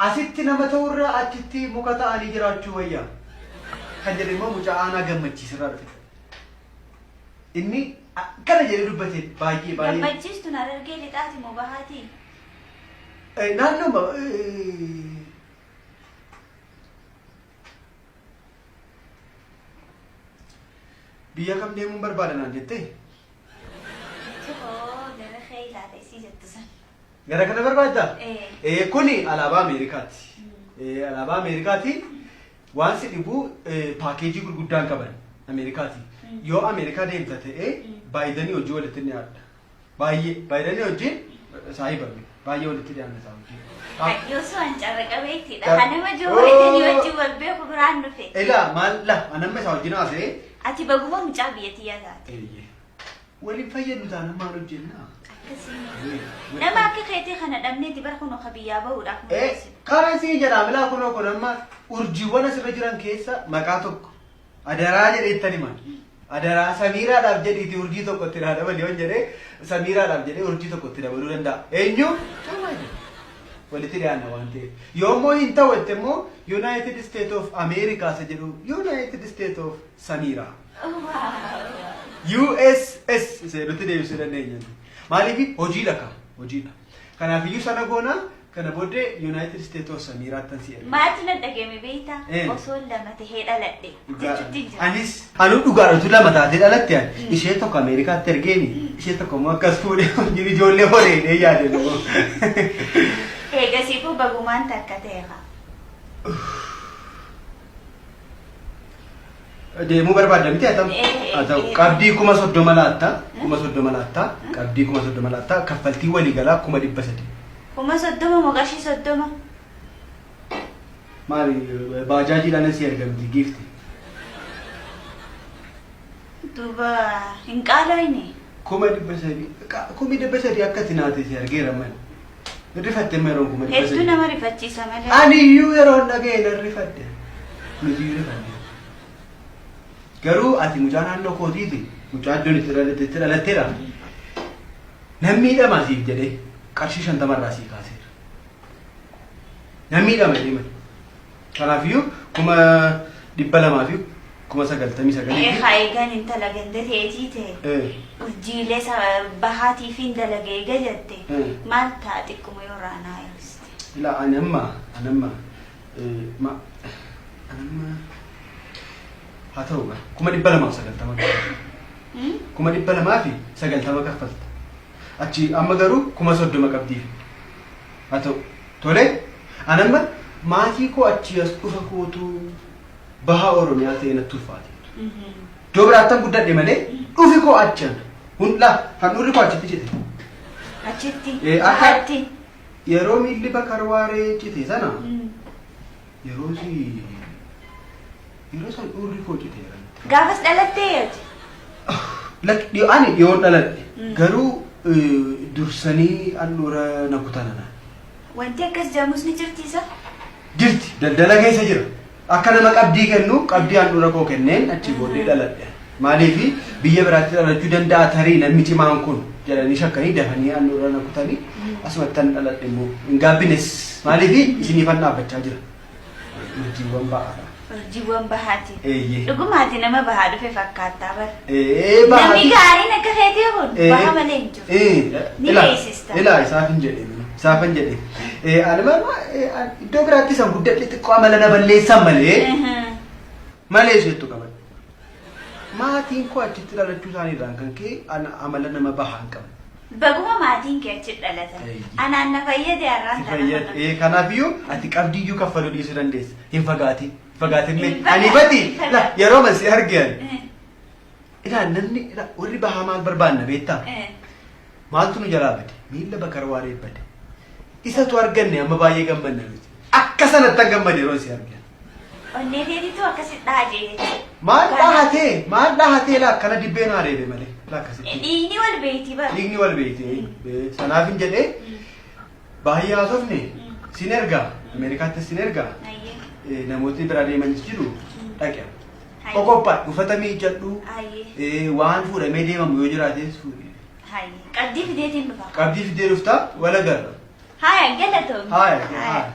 Asitti nama ta'urraa achitti muka ta'anii jiraachuu wayya. Kan jedhe immoo mucaa aanaa Gammachiisirraa dhufe. Inni akkana jedhee dubbate baay'ee baay'ee. Gammachiistun Harargee Lixaati moo Bahaatii? Naannoo biyya kam deemuun barbaada naan jettee? Hoo gara kee ilaala isii jettu san. Gara kana barbaaddaa? Ee. Kuni alaabaa Ameerikaati. Alaabaa Ameerikaati. Waan si dhibu paakeejii gurguddaan qaban Ameerikaati. Yoo Ameerikaa deemta ta'e Baayidanii hojii walitti ni dhiyaadha. Baay'ee Baayidanii wajjin saahiba baay'ee walitti dhiyaanna isaa wajjin. Yoo an carra qabeettiidha. Kan nama Joo Baayidanii wajjin wal beeku biraan dhufe. Ilaa maal la anamma isaa wajjin haasa'ee. Ati baguma mucaa biyya tiyyaa taate. Eeyyee. Waliin fayyadnu taanaan maal hojjennaa? Akkasii. Nama akka keetii kana dhabneeti bara kun ka biyyaa bahuudhaaf murteessine. Karaa sii jedhaa milaa kunoo kun amma urjiiwwan asirra jiran keessa maqaa tokko adaraa jedheettan himan. Adaraa Samiiraadhaaf jedhiiti urjii tokko itti naa dabali yoon jedhee Samiiraadhaaf jedhee urjii tokko itti dabaluu danda'a. Eenyu? Joe Biden. Walitti dhiyaanna waan ta'eef. Yoo immoo hin ta'u jette immoo United States of America isa jedhu United States of Samiiraa. USS isa jedhutti deebisuu dandeenya. Maaliif hojiidha ka hojiidha. Kanaafiyyuu sana goona kana booddee United States of Samiiraattan si erga. Maaltu na dhagame beektaa? Eh. Osoo lama tahee dhaladhe jechuutti hin jira. Anis anuu dhugaadhatu lama taatee dhalatte ani. Ishee tokko Ameerikaatti ergeeni ishee tokko immoo akkas fuudhee hojiin ijoollee horeedhee yaade immoo. Eegasiifuu bagumaan takka ta'e kaa. Deemuu barbaadda miti haa ta'u. Eh, Haa ta'u eh. qabdii 30,000 laatta 30,000 laatta qabdii 30,000 laatta kaffaltii waliigalaa 300,000. 30,000 moo qarshii 30? Maali baajaajiidhaan si ergamti giifti. Duuba hin qaalooyne. 300,000 300,000 akka itti naate si argeera mani. Rifatte amma yeroon kuma dhibba Hedduu sadii. nama rifachiisa malee. Ani iyyuu yeroon dhaga'e nan rifadhe. Nuti iyyuu rifanne. Garuu ati mucaa naannoo kootiiti. Mucaa iddoon itti dhalatte itti dhalatteedha. Nan miidhama siif jedhee qarshii 50 irraa sii kaaseera. Nan miidhama jedhee malee. Kanaafiyyuu 299,000 fi. Haa eegaan intala ganda teetii ta'e urjiilee bahaatiif hin dalaga eega jette maal ta'a xiqquma yoo raanaa hir'iste. Ilaa ani amma ani amma ma ani amma haa ta'u gaa 290,000 kaffalta. 290,000 kaffalta. Achi amma garuu 30,000 qabdiif. Haa ta'u tole ani amma maatii koo achii as dhufa kootu baha Oromiyaa ta'e natti ulfaate. Iddoo biraattan guddadhe malee dhufi koo achi ana. Hun laa handhuurri koo achitti cite. Achitti Akka bahaatti. yeroo miilli bakar waaree cite sana yeroo si yeroo san dhuurri koo citeera. Gaafas dhalattee ati? Lakki dhiyoo ani dhiyoon dhaladhe garuu dursanii handhuura na kutan ana. Wanti akkas jedhamus ni jirti isa? Jirti daldala keessa jira. Akka nama qabdii kennu qabdii handhuura koo kenneen achi booddee dhaladhe. Maaliif biyya biraatti dhalachuu danda'a tarii namni cimaan kun jedhanii shakkanii dafanii handhuura na kutanii asumattan dhaladhe immoo hin gaabbines maaliif isiniifan dhaabbachaa jira. Urjiiwwan ba'aadha. Urjiiwwan bahaati. Eeyyee. Dhuguma ati nama bahaa dhufe fakkaattaa bar. Ee bahaa. Namni gaariin akka keetii kun baha malee hin jiru. Ee. Ni Ilaa beeksista. ilaa isaaf hin jedhee isaaf hin jedhee. Ee ani ma iddoo biraatti isan guddadhe xiqqoo amala na balleessan malee malee isheettu qaban. Maatiin koo achitti dhalachuu isaanii irraan kan ka'e ana amala nama bahaa hin qabu. Baguma maatiin kee achitti dhalatan. Eeyyee. Anaan na fayyade har'aan Si tana fayyade. kana. Ee, kanaafiyyuu ati qabdiiyyuu kaffaluu dhiisuu dandeessa. Hin fagaatin. Hin fagaatin mee. Hin fagaadhu, Ani bati hin la fagaadhu. yeroo man si arge ani. Ilaa namni ilaa warri bahaa maal barbaanna beektaa? Maaltu nu jalaa bade? Miilla bakar waaree bade. Isatu arganne amma baay'ee gammanna nuti. Akka sanattan gammade yeroo si arge. Onnee teetitu akkasi dhaha jee jechuudha. Maal dhahatee? Maal dhahatee laa akkana dibbee naa reebe malee. Laa akkasitti. Dhiigni wal beeyti bara. Dhiigni wal beeyti. Sanaaf hin jedhee baay'ee haasofne sin ergaa Ameerikaattis sin ergaa Ayyee. namootni biraa deemanis jiru dhaqe. Hayyee. Qoqophaa uffata miiccadhu Hayyee. waan fuudhamee deemamu yoo jiraates fuudhi. Hayyee. Qabdii fideetiin dhufa. Qabdii fidee dhuftaa wal agarra. Haya galatoomi. Haya. Haya. Haya.